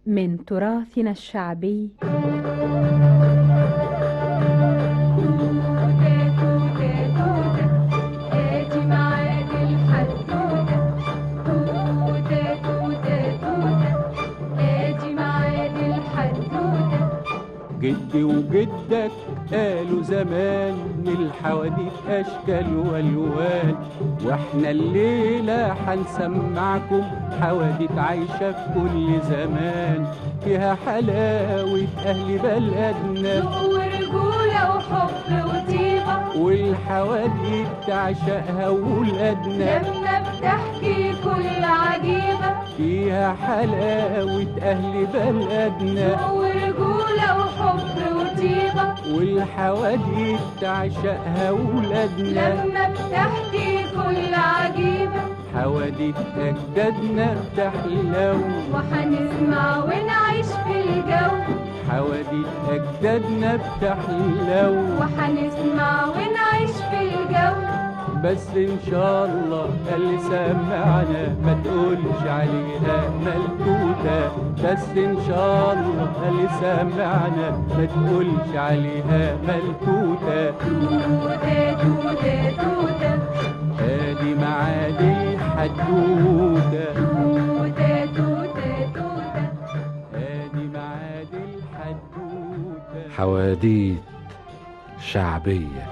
من تراثنا الشعبي. توتة توتة توتة، آدي معاد الحدوتة. توتة توتة توتة، آدي معاد الحدوتة. جدي وجدك قالوا زمان الحواديت أشكال وألوان، وإحنا الليلة هنسمعكم حواديت عايشة في كل زمان، فيها حلاوة أهل بلدنا، ذوق ورجولة وحب وطيبة، والحواديت تعشقها ولادنا، لما بتحكي كل عجيبة، فيها حلاوة أهل بلدنا، ذوق ورجولة وحب وطيبة، والحواديت تعشقها ولادنا، لما بتحكي كل عجيبة، حواديت أجدادنا بتحلو، وحنسمع ونعيش في الجو، حواديت أجدادنا بتحلو، وحنسمع ونعيش في الجو. بس إن شاء الله اللي سمعنا ما تقولش عليها ملتوتة، بس إن شاء الله اللي سمعنا ما تقولش عليها ملتوتة. توتة توتة توتة، آدي معاد الحدوتة. توتة توتة توتة، آدي معاد الحدوتة. حواديت شعبية.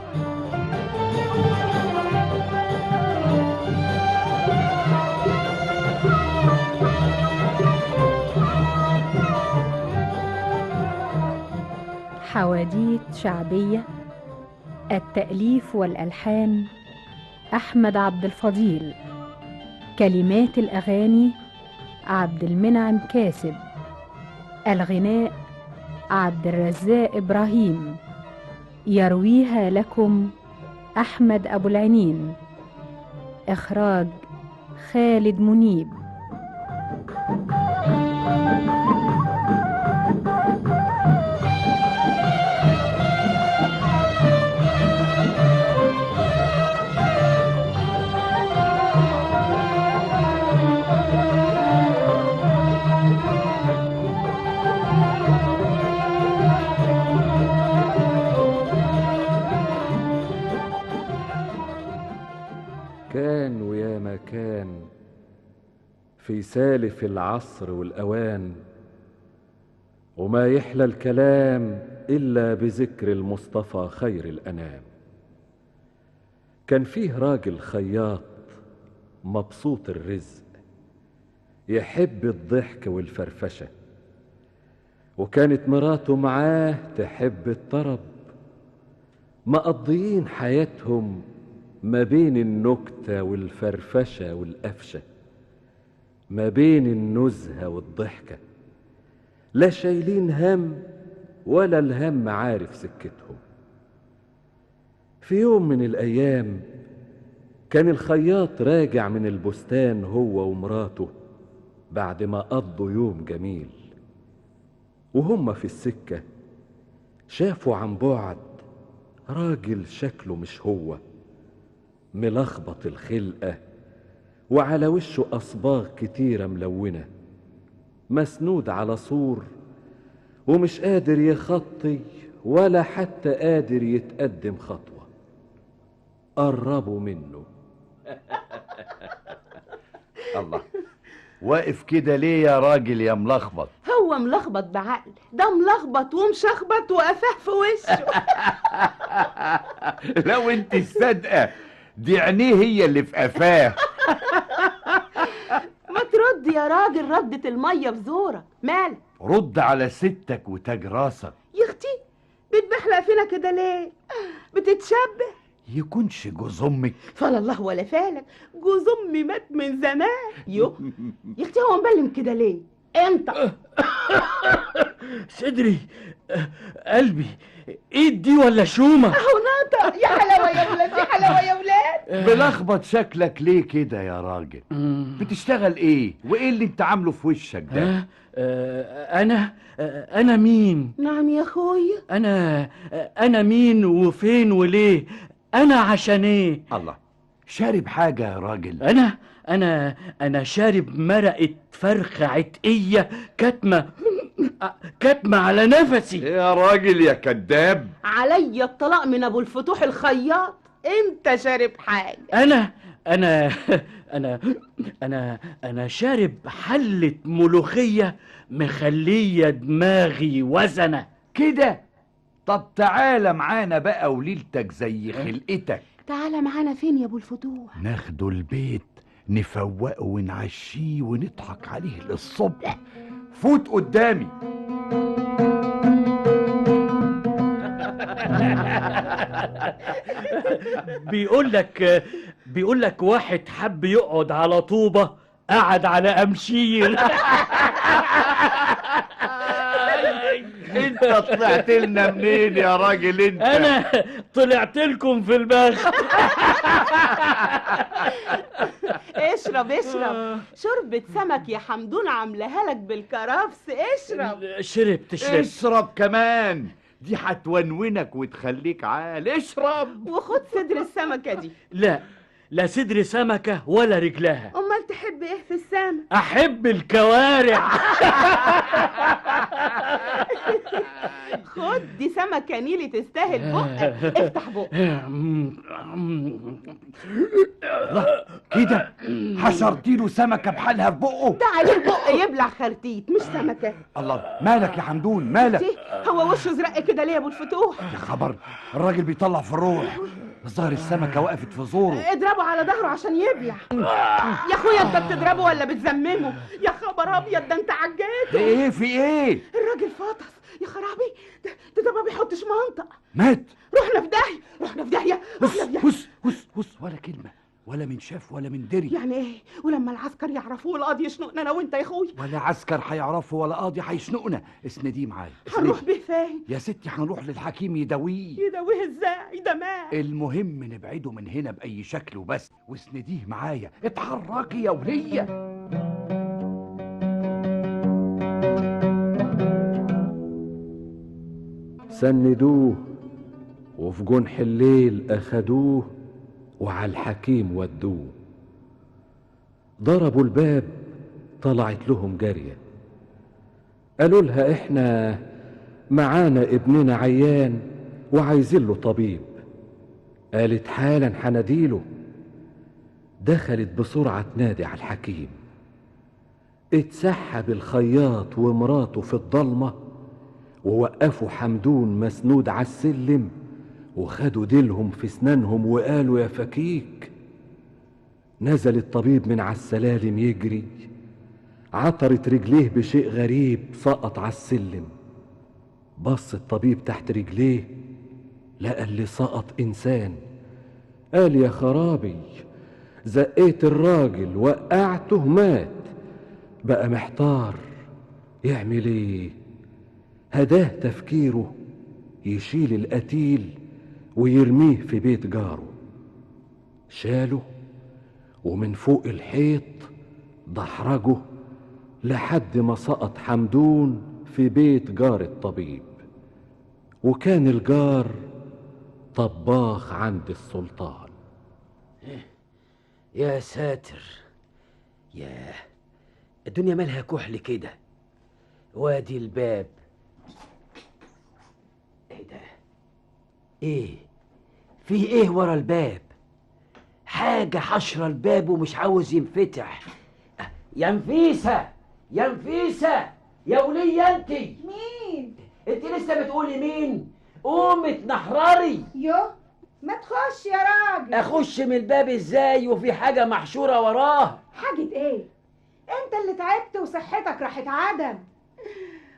حواديت شعبية، التأليف والألحان أحمد عبد الفضيل، كلمات الأغاني عبد المنعم كاسب، الغناء عبد الرزاق إبراهيم، يرويها لكم أحمد أبو العنين، إخراج خالد منيب. كان ويا ما كان في سالف العصر والأوان، وما يحلى الكلام إلا بذكر المصطفى خير الأنام. كان فيه راجل خياط مبسوط الرزق، يحب الضحك والفرفشة، وكانت مراته معاه تحب الطرب، مقضيين حياتهم ما بين النكتة والفرفشة والقفشة، ما بين النزهة والضحكة، لا شايلين هم ولا الهم عارف سكتهم. في يوم من الأيام كان الخياط راجع من البستان هو ومراته بعد ما قضوا يوم جميل، وهم في السكة شافوا عن بعد راجل شكله مش هو، ملخبط الخلقة وعلى وشه أصباغ كتيرة ملونة، مسنود على سور ومش قادر يخطي ولا حتى قادر يتقدم خطوة. قربوا منه. الله، واقف كده ليه يا راجل يا ملخبط؟ هو ملخبط بعقل، ده ملخبط ومشخبط وقفاه في وشه. لو انت الصادقة دي عينيه هي اللي في قفاه. ما ترد يا راجل ردة المية في زورك، مالك؟ رد على ستك وتاج راسك. يا اختي بتبحلق فينا كده ليه؟ بتتشبه؟ يكونش جوز امك؟ فلا الله ولا فالك، جوز امي مات من زمان. يو يا اختي هو مبلم كده ليه؟ انت صدري، قلبي، ايد دي ولا شومه؟ اهو ناطق. يا حلاوة يا ولاد، يا حلاوة يا ولاد. ملخبط شكلك ليه كده يا راجل؟ بتشتغل ايه وايه اللي انت عامله في وشك ده؟ انا مين؟ نعم يا اخويا. انا مين وفين وليه؟ انا عشان ايه؟ الله، شارب حاجة يا راجل؟ انا شارب مرقه فرخة عتقيه كاتمه كاتمه على نفسي. يا راجل يا كذاب، عليا الطلاق من ابو الفتوح الخياط، انت شارب حاجة. انا انا انا انا انا شارب حله ملوخية مخليه دماغي وزنه كده. طب تعالى معانا بقى وليلتك زي خلقتك. تعالى معانا فين يا ابو الفتوح؟ ناخده البيت نفوقه ونعشيه ونضحك عليه للصبح. فوت قدامي. بيقول لك واحد حب يقعد على طوبة قعد على أمشير. انت طلعت لنا منين يا راجل انت؟ انا طلعت لكم في البخت. اشرب اشرب شوربة سمك يا حمدون، عاملاها لك بالكرفس. اشرب. شربت. اشرب كمان، دي هتونونك وتخليك عال. اشرب وخد صدر السمكة دي. لا لا صدر سمكة ولا رجلها. امال تحب ايه في السمك؟ احب الكوارع. خد دي سمكة نيلي تستاهل بقك. افتح بقك. كده حشرتيله سمكة بحالها في بقه. ده عليه بق يبلع خرتيت مش سمكة. الله، مالك يا حمدون مالك؟ هو وشه زرق كده ليه يا ابو الفتوح؟ يا خبر، الراجل بيطلع في الروح. الظاهر السمكة وقفت في زوره. اضربه على ظهره عشان يبلع. يا اخويا انت بتضربه ولا بتزممه؟ يا خبر ابيض، ده انت عجيته. ايه في ايه؟ الراجل فطس يا خرابي. ده ما بيحطش منطق. مات. رحنا في داهية، رحنا في داهية، رحنا في داهية. بص بص بص، ولا كلمة ولا من شاف ولا من دري. يعني ايه؟ ولما العسكر يعرفوه القاضي يشنقنا انا وانت يا اخويا. ولا عسكر هيعرفه ولا قاضي هيشنقنا. اسنديه معايا. هنروح بيه فين يا ستي؟ هنروح للحكيم يداويه. يداويه ازاي؟ ده مات. المهم نبعده من هنا باي شكل وبس. واسنديه معايا. اتحركي يا وليه. سندوه وفي جنح الليل أخدوه وعلى الحكيم ودوه. ضربوا الباب، طلعت لهم جارية. قالوا لها احنا معانا ابننا عيان وعايزين له طبيب. قالت حالا حنديله. دخلت بسرعة تنادي على الحكيم. اتسحب الخياط ومراته في الضلمة ووقفوا حمدون مسنود على السلم وخدوا ديلهم في سنانهم وقالوا يا فكيك. نزل الطبيب من على السلالم يجري، عثرت رجليه بشيء غريب، سقط على السلم. بص الطبيب تحت رجليه لقى اللي سقط إنسان. قال يا خرابي، زقيت الراجل وقعته مات. بقى محتار يعمل ايه. هداه تفكيره يشيل القتيل ويرميه في بيت جاره. شاله ومن فوق الحيط دحرجه لحد ما سقط حمدون في بيت جار الطبيب. وكان الجار طباخ عند السلطان. يا ساتر، ياه، الدنيا مالها كحل كده. وادي الباب. ايه ده؟ ايه في ايه ورا الباب؟ حاجة حشرة الباب ومش عاوز ينفتح. يا نفيسة، يا نفيسة، يا ولية انت. مين؟ انت لسه بتقولي مين؟ قومي اتنحرري. يو، ما تخش يا راجل. اخش من الباب ازاي وفي حاجة محشورة وراه؟ حاجة ايه؟ انت اللي تعبت وصحتك راحت عدم.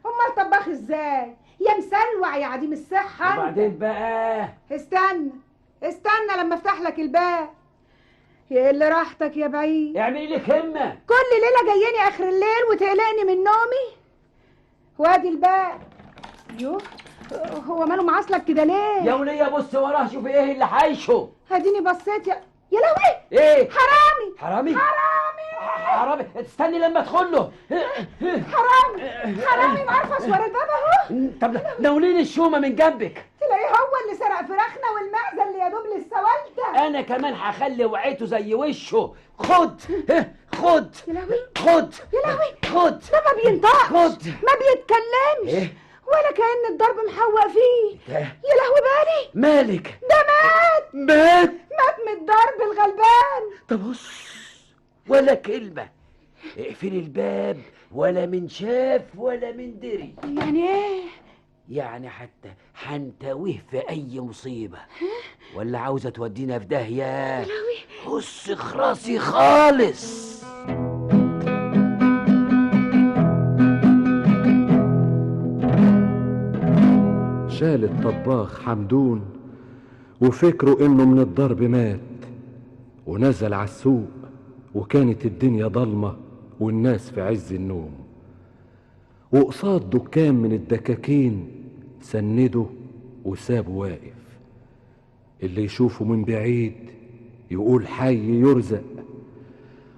امال طباخ ازاي؟ يا مسلوع يا عديم الصحة. وبعدين بقى استنى استنى لما افتح لك الباب. يا اللي راحتك يا بعيد. اعملي لك همة. كل ليلة جاييني اخر الليل وتقلقني من نومي. وادي الباب. يوه، هو ماله معاصلك كده ليه؟ يا ولية بص وراه شوفي ايه اللي حايشه. هديني بصيت يا لهوي. ايه؟ حرامي حرامي حرامي حرامي. تستني لما ادخل له. حرامي حرامي معرفش ورا الباب اهو. طب ناوليني الشومه من جنبك. تلاقيه هو اللي سرق فراخنا والمعزه اللي يا دوب لسه والده. انا كمان هخلي وعيته زي وشه. خد خد يا لهوي، خد يا لهوي، خد. ده ما بينطقش، خد. ما بيتكلمش. إيه؟ ولا كأن الضرب محوق فيه. ده؟ يا لهوي بالي، مالك؟ ده مات. مات؟ مات من الضرب الغلبان. طب بص، ولا كلمة، اقفل الباب، ولا من شاف ولا من دري. يعني ايه؟ يعني حتى حنتويه في اي مصيبة، ولا عاوزة تودينا في داهية؟ خش خراسي خالص. شال الطباخ حمدون وفكره انه من الضرب مات، ونزل على السوق، وكانت الدنيا ضلمة والناس في عز النوم. وقصاد دكان من الدكاكين سنده وسابه واقف، اللي يشوفه من بعيد يقول حي يرزق.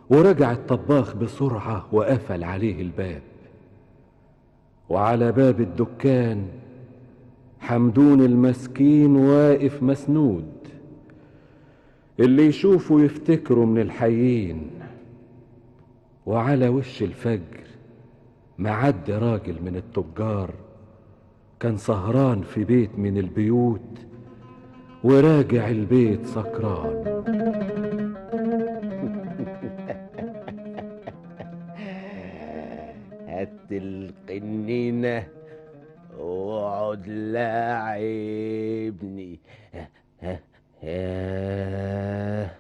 ورجع الطباخ بسرعة وقفل عليه الباب. وعلى باب الدكان حمدون المسكين واقف مسنود، اللي يشوفه يفتكره من الحيين. وعلى وش الفجر معد راجل من التجار كان سهران في بيت من البيوت، وراجع البيت سكران. هات القنينة واقعد لاعبني. ياه،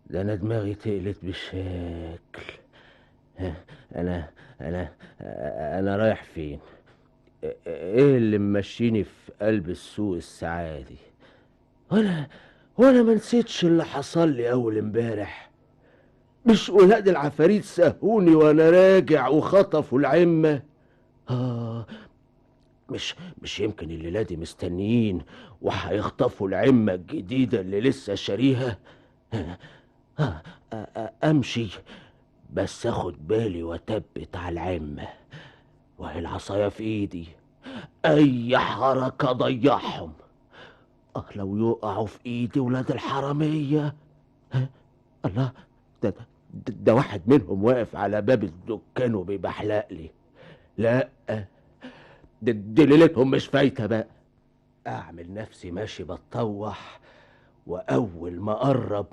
ده انا دماغي تقلت بالشكل. انا انا انا رايح فين؟ ايه اللي ممشيني في قلب السوق السعادي؟ وانا ما نسيتش اللي حصل لي اول امبارح. مش ولاد العفاريت سهوني وانا راجع وخطفوا العمه؟ مش يمكن الليلة دي مستنيين وهيخطفوا العمه الجديدة اللي لسه شاريها؟ امشي بس اخد بالي واتبت على العمه، وهي العصاية في ايدي، اي حركة ضيعهم. لو يقعوا في ايدي ولاد الحرامية. الله، ده واحد منهم واقف على باب الدكان وبيبحلق لي. لا، دي ليلتهم مش فايته بقى. اعمل نفسي ماشي بتطوح، واول ما اقرب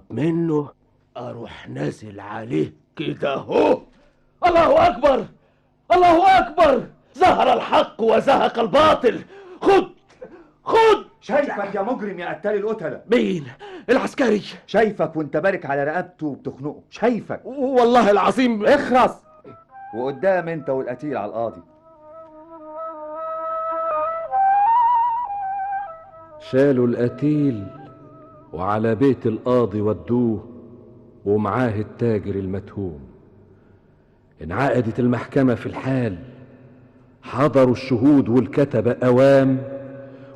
منه اروح نازل عليه كده اهو. الله اكبر، الله اكبر، ظهر الحق وزهق الباطل. خد خد. شايفك يا مجرم يا قتال القتلة. مين؟ العسكري. شايفك وانت بارك على رقبته وبتخنقه. شايفك والله العظيم. اخرس، وقدام انت والقتيل على القاضي. شالوا القتيل وعلى بيت القاضي ودوه، ومعاه التاجر المتهوم. انعقدت المحكمة في الحال، حضروا الشهود والكتبة أوام،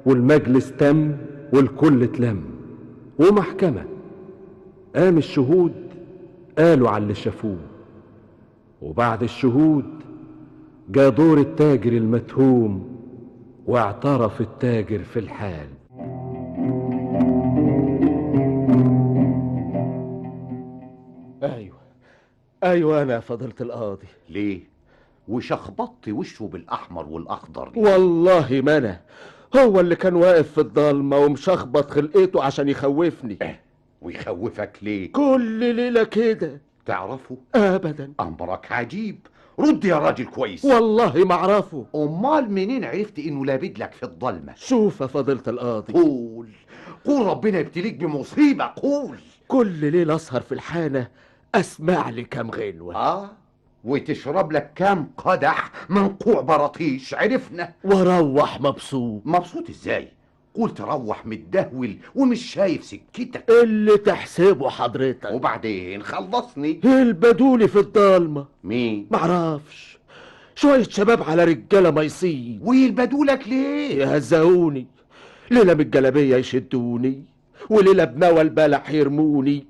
والمجلس تم والكل اتلم ومحكمة. قام الشهود قالوا على اللي شافوه، وبعد الشهود جا دور التاجر المتهوم، واعترف التاجر في الحال. ايوه انا فضلت القاضي. ليه؟ وشخبطت وشه بالاحمر والاخضر ليه؟ والله ما انا، هو اللي كان واقف في الضلمة ومشخبط خلقته عشان يخوفني. ويخوفك ليه؟ كل ليلة كده. تعرفه؟ ابدا. امرك عجيب، رد يا راجل كويس. والله ما اعرفه. امال منين عرفت انه لابد لك في الضلمة؟ شوف يا فضيلة القاضي. قول قول، ربنا يبتليك بمصيبة. قول. كل ليلة اسهر في الحانه اسمع لي كام غنوه. وتشرب لك كام قدح من قوع براطيش. عرفنا. واروح مبسوط. مبسوط ازاي؟ قول تروح متدهول ومش شايف سكتك. اللي تحسبه حضرتك. وبعدين خلصني. البدولي في الضلمة. مين؟ معرفش، شوية شباب على رجاله ميصين. ويلبدولك ليه؟ يهزقوني، ليلة من الجلابية يشدوني، وليلة بنوى البلح يرموني،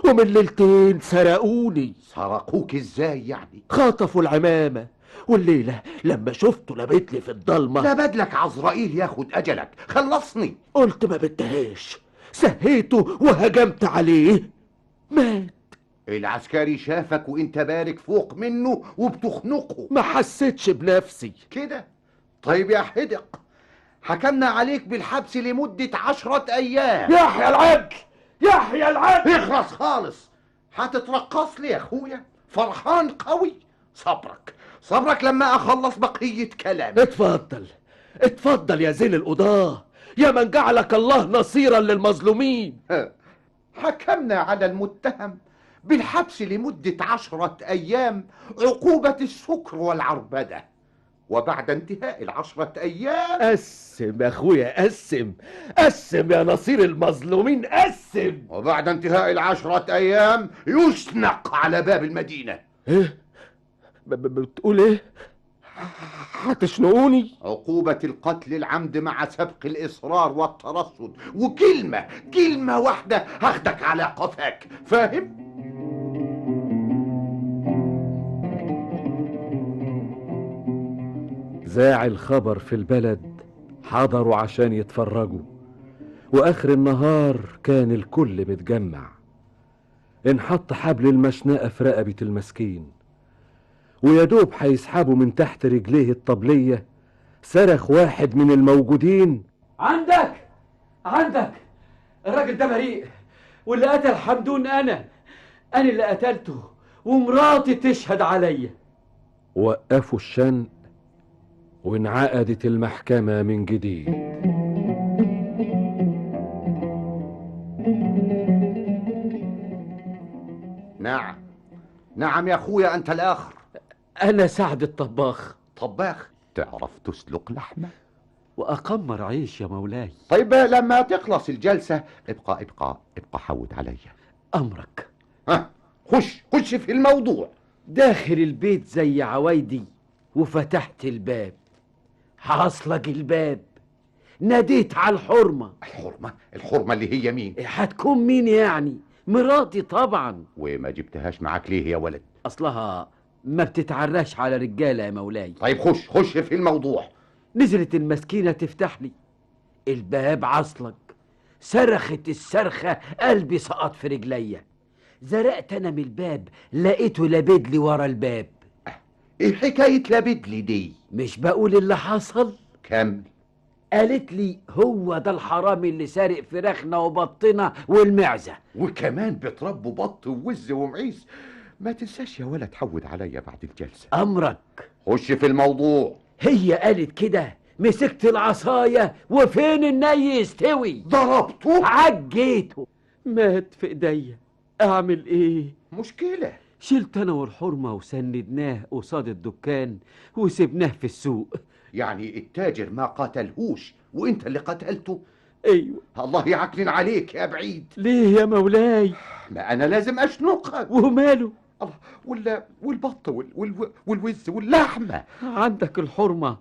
ومن ليلتين سرقوني. سرقوك ازاي يعني؟ خطفوا العمامة، والليلة لما شفته لبتلي في الضلمة. لا بدلك عزرائيل ياخد أجلك. خلصني. قلت ما بدهاش، سهيته وهجمت عليه، مات. العسكري شافك وانت بارك فوق منه وبتخنقه. ما حسيتش بنفسي كده. طيب يا حدق، حكمنا عليك بالحبس لمدة 10 أيام. يحيى العدل، يحيى العدل. اخلص خالص، هتترقص لي يا اخويا؟ فرحان قوي. صبرك صبرك لما اخلص بقية كلامي. اتفضل اتفضل يا زين القضاة، يا من جعلك الله نصيرا للمظلومين. حكمنا على المتهم بالحبس لمدة 10 أيام عقوبة السكر والعربدة، وبعد انتهاء 10 أيام. قسم يا أخويا، قسم قسم يا نصير المظلومين، قسم. وبعد انتهاء 10 أيام يشنق على باب المدينة. إيه؟ بتقول إيه؟ هتشنقوني؟ عقوبة القتل العمد مع سبق الإصرار والترصد، وكلمة كلمة واحدة هاخدك على قفاك، فاهم؟ ذاع الخبر في البلد، حضروا عشان يتفرجوا، وآخر النهار كان الكل متجمع. انحط حبل المشنقة في رقبة المسكين، ويدوب هيسحبوا من تحت رجليه الطبلية. صرخ واحد من الموجودين: عندك عندك، الراجل ده بريء، واللي قتل حمدون أنا اللي قتلته، ومراتي تشهد عليا. وقفوا الشنق وانعقدت المحكمة من جديد. نعم نعم يا أخويا، أنت الآخر. أنا سعد الطباخ. طباخ؟ تعرف تسلق لحمة؟ وأقمر عيش يا مولاي. طيب لما تخلص الجلسة ابقى ابقى ابقى حود عليا. أمرك. ها، خش خش في الموضوع. داخل البيت زي عوايدي وفتحت الباب، حاصلك الباب، ناديت على الحرمة. الحرمة؟ الحرمة اللي هي مين؟ هتكون مين يعني؟ مراتي طبعا. وما جبتهاش معاك ليه يا ولد؟ أصلها ما بتتعراش على رجالة يا مولاي. طيب خش خش في الموضوع. نزلت المسكينة تفتح لي الباب، عصلك، صرخت الصرخة، قلبي سقط في رجليا. زرقت أنا من الباب، لقيته لابد لي ورا الباب. ايه حكاية لابد لي دي؟ مش بقول اللي حصل؟ كمل. قالت لي هو ده الحرامي اللي سارق فراخنا وبطنا والمعزة، وكمان بتربوا بط ووز ومعيز. ما تنساش يا ولد حود عليا بعد الجلسة. أمرك. خش في الموضوع. هي قالت كده، مسكت العصاية وفين الني يستوي، ضربته، عجيته، مات في ايديا. اعمل ايه؟ مشكلة. شلت انا والحرمة وسندناه قصاد الدكان وسبناه في السوق. يعني التاجر ما قتلهوش وانت اللي قتلته؟ ايوه. الله يعكنن عليك يا بعيد. ليه يا مولاي؟ ما انا لازم اشنقك. وماله؟ الله، والبط والوز واللحمة. عندك الحرمة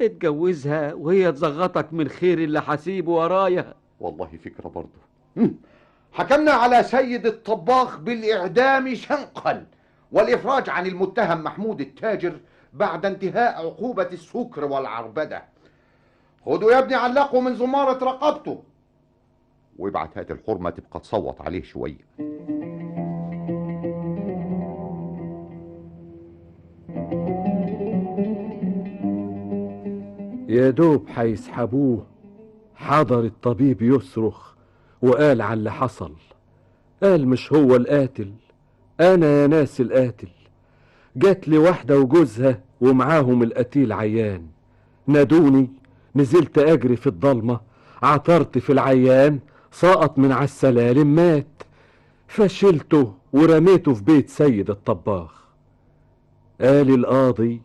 اتجوزها وهي تزغطك من خير اللي حسيبه ورايا. والله فكرة برضه. حكمنا على سيد الطباخ بالإعدام شنقا والإفراج عن المتهم محمود التاجر بعد انتهاء عقوبة السكر والعربدة. خدوا يا ابني علقوا من زمارة رقبته، وابعت هات الحرمة تبقى تصوت عليه شوية. يا دوب هيسحبوه، حضر الطبيب يصرخ وقال على اللي حصل. قال مش هو القاتل، انا يا ناس القاتل. جات لي واحدة وجوزها ومعاهم القتيل عيان، نادوني، نزلت اجري في الضلمة، عثرت في العيان، سقط من على السلالم مات، فشلته ورميته في بيت سيد الطباخ. قال القاضي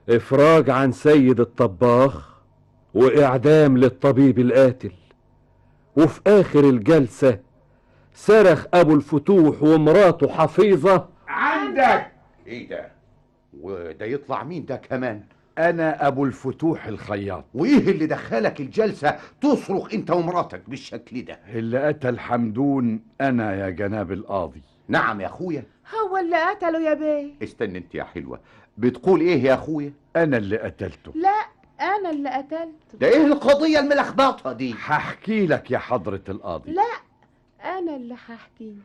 افراج عن سيد الطباخ واعدام للطبيب القاتل. وفي اخر الجلسة صرخ ابو الفتوح ومراته حفيظة: عندك ايه ده؟ وده يطلع مين ده كمان؟ انا ابو الفتوح الخياط. وايه اللي دخلك الجلسة تصرخ انت ومراتك بالشكل ده؟ اللي قتل حمدون انا يا جناب القاضي. نعم يا اخويا. هو اللي قتله يا بيه. استنى انت يا حلوة، بتقول ايه يا اخويا؟ انا اللي قتلته. لا انا اللي قتلته. ده ايه القضية الملخبطه دي؟ هحكي لك يا حضرة القاضي. لا انا اللي هحكي.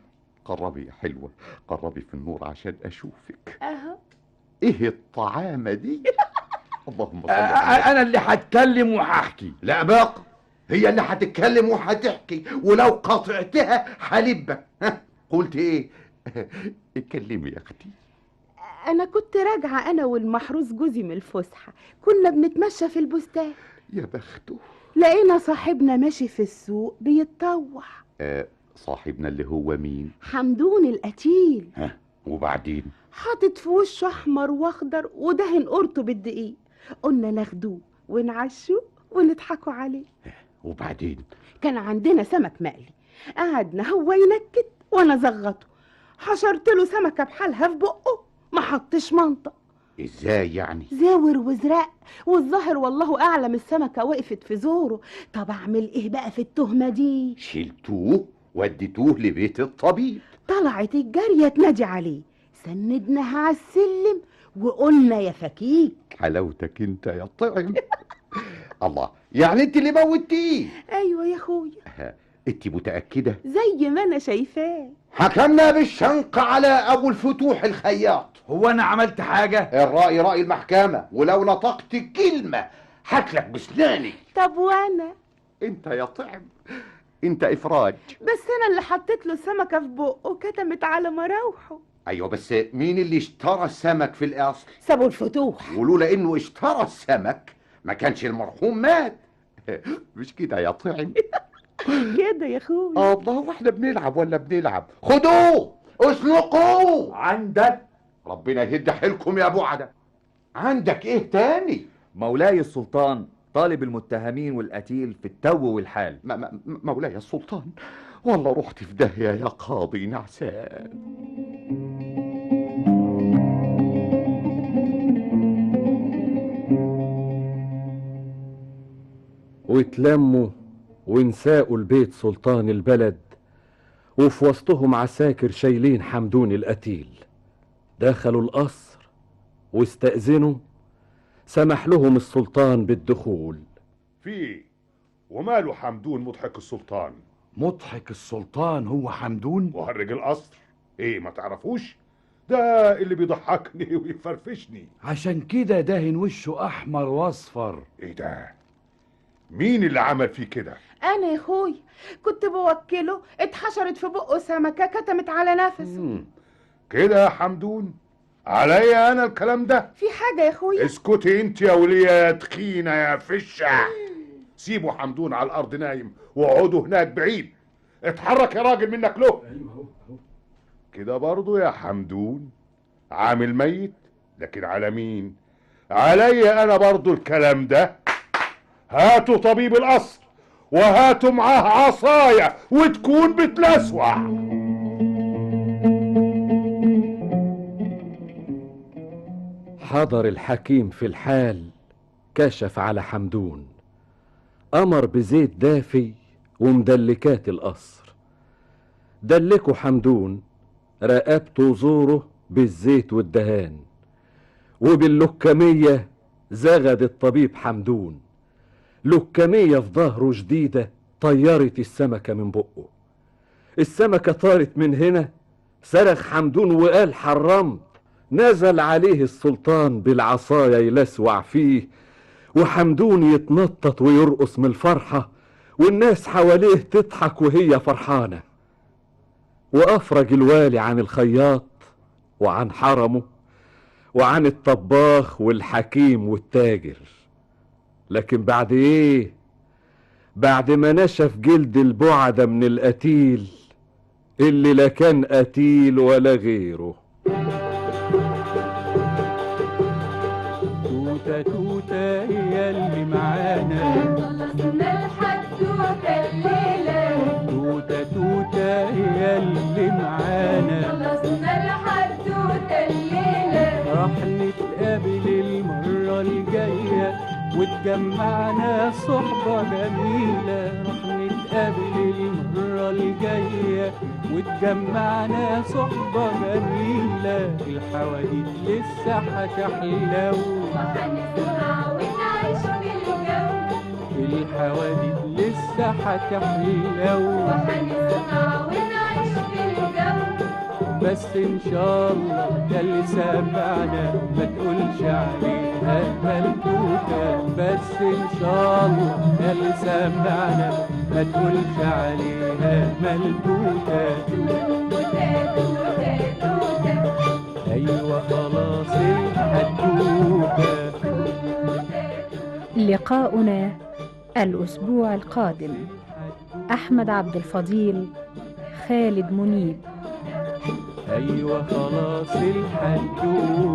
قربي يا حلوة، قربي في النور عشان اشوفك. اهو. ايه الطعامه دي؟ اللهم صل على انا اللي هتكلم وهحكي. لا بقى، هي اللي هتتكلم وهتحكي، ولو قاطعتها هلبك. قلت ايه؟ اتكلمي يا اختي. انا كنت راجعه انا والمحروس جوزي من الفسحة، كنا بنتمشى في البستان. يا بخته. لقينا صاحبنا ماشي في السوق بيتطوح. صاحبنا اللي هو مين؟ حمدون القتيل. ها، وبعدين؟ حاطط في وشه احمر واخضر ودهن قرطه بالدقيق. قلنا ناخدوه ونعشه ونضحكوا عليه. وبعدين؟ كان عندنا سمك مقلي، قعدنا هو ينكت وانا زغطه، حشرت له سمكة بحالها في بقه، ما حطش منطق. ازاي يعني؟ زاور وزرق، والظاهر والله اعلم السمكة وقفت في زوره. طب اعمل ايه بقى في التهمة دي؟ شلتوه وديتوه لبيت الطبيب. طلعت الجارية تنادي عليه، سندناها على السلم وقلنا يا فكيك. حلاوتك انت يا طعم. الله، يعني انت اللي موتيه؟ ايوه يا اخويا. انت متاكدة؟ زي ما انا شايفاه. حكمنا بالشنق على ابو الفتوح الخياط. هو انا عملت حاجة؟ الراي راي المحكمة، ولو نطقت كلمة هاكلك بسناني. طب وانا؟ انت يا طعم، انت افراج. بس انا اللي حطيت له سمكة في بقه كتمت على مراوحه. ايوه، بس مين اللي اشترى السمك في الاصل؟ سابوا الفتوح. ولولا انه اشترى السمك ما كانش المرحوم مات. مش كده يا طعم؟ كده يا اخويا. الله، واحنا بنلعب ولا بنلعب؟ خدوه اسلقوه. عندك. ربنا يهد حيلكم يا ابو عدا. عندك ايه تاني؟ مولاي السلطان طالب المتهمين والقتيل في التو والحال. مولاي السلطان، والله رحت في داهية يا قاضي نعسان. واتلموا ونساقوا البيت سلطان البلد، وفي وسطهم عساكر شايلين حمدون القتيل. دخلوا القصر واستأذنوا، سمح لهم السلطان بالدخول. في ايه؟ وماله حمدون مضحك السلطان؟ مضحك السلطان هو حمدون؟ مهرج القصر. ايه ما تعرفوش؟ ده اللي بيضحكني ويفرفشني. عشان كده دهن وشه احمر واصفر. ايه ده؟ مين اللي عمل فيه كده؟ انا يا اخويا، كنت بوكله، اتحشرت في بقه سمكة كتمت على نفسه. كده يا حمدون؟ عليا انا الكلام ده؟ في حاجة يا اخويا؟ اسكتي انت يا وليه يا تخينة يا فشه. سيبوا حمدون على الارض نايم واقعدوا هناك بعيد. اتحرك يا راجل منك له. كده برضو يا حمدون عامل ميت، لكن على مين؟ عليا انا برضو الكلام ده. هاتوا طبيب القصر وهاتوا معاه عصاية وتكون بتلسوع. حضر الحكيم في الحال، كشف على حمدون، أمر بزيت دافي ومدلكات القصر. دلكوا حمدون رقبته وزوره بالزيت والدهان، وباللكمية زغد الطبيب حمدون. لكمية في ظهره جديدة طيرت السمكة من بقه. السمكة طارت من هنا، صرخ حمدون وقال حرمت. نزل عليه السلطان بالعصاية يلسوع فيه، وحمدون يتنطط ويرقص من الفرحة، والناس حواليه تضحك وهي فرحانة. وأفرج الوالي عن الخياط وعن حرمه وعن الطباخ والحكيم والتاجر. لكن بعد ايه؟ بعد ما نشف جلد البعدة من القتيل اللي لا كان قتيل ولا غيره. توتة توتة يا اللي معانا، خلصنا الحدوتة الليلة. توتة توتة يا اللي معانا، خلصنا الحدوتة الليلة. راح نتقابل المرة الجاية وتجمعنا صحبة جميلة. راح نتقابل المرة الجاية وتجمعنا صحبة جميلة. الحواديت لسه هتحلو وهنسمع ونعيش. الحواديت لسه هتحلو، وحنسمع ونعيش في الجو. بس ان شاء الله يا اللي سمعنا ما تقولش عليها ملكوتة، بس ان شاء الله يا اللي سمعنا ما تقولش عليها ملكوتة. توتة توتة توتة. ايوه خلاص الحدوتة. لقاؤنا الأسبوع القادم. أحمد عبد الفضيل، خالد منيب. ايوه خلاص الحدوتة.